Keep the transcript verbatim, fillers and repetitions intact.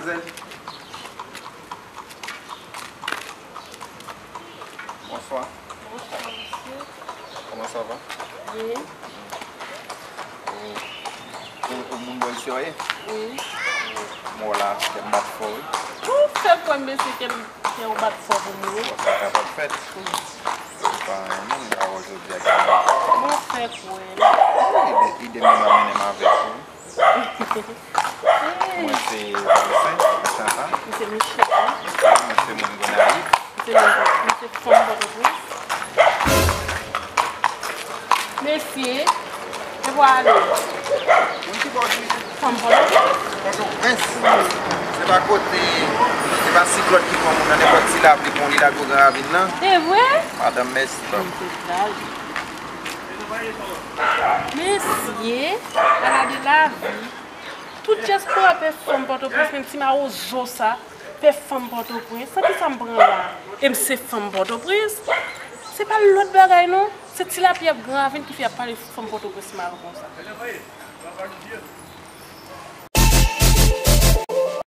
Bonsoir. Bonsoir, monsieur. Comment ça va? Bien. Ou, ou, ou moun bò isi a, wi? Wi. Bon, la, kè m bat fò, wi. Ou fè kwè, mesye, kè m, kè w bat fò pou mwen, wi. Bon, sa kapab fèt. Wi. Se pa yon moun la wè jodi a ki bat fò. Ou fè kwè. Ide, ide m nan mennen m avèk ou. Mwen se Valcin, Valcin sa. Mwen se Michel. Mwen se moun Gonayiv. Mwen se moun, mwen se fanm Pòtoprens. Mesye, e pou ale. Moun ki bò di? Fanm Pòtoprens. Pòtoprens. Se pa kote, se pa siklòn ki pran moun nan, nenpòt ti lapli pran li la gwo Gran Ravin nan. E vre? Madanm, mèsi. Mwen se dal. Mesye, ala de lavi. Tout dyaspora pè fanm Pòtoprens, menm ti mawozo sa, pè fanm Pòtoprens. Sa ki sa m pran la? E m se fanm Pòtoprens? Se pa lòt bagay non. Se ti lapli ap Gran Ravin ki fè y ap pale fanm Pòtoprens mal konsa.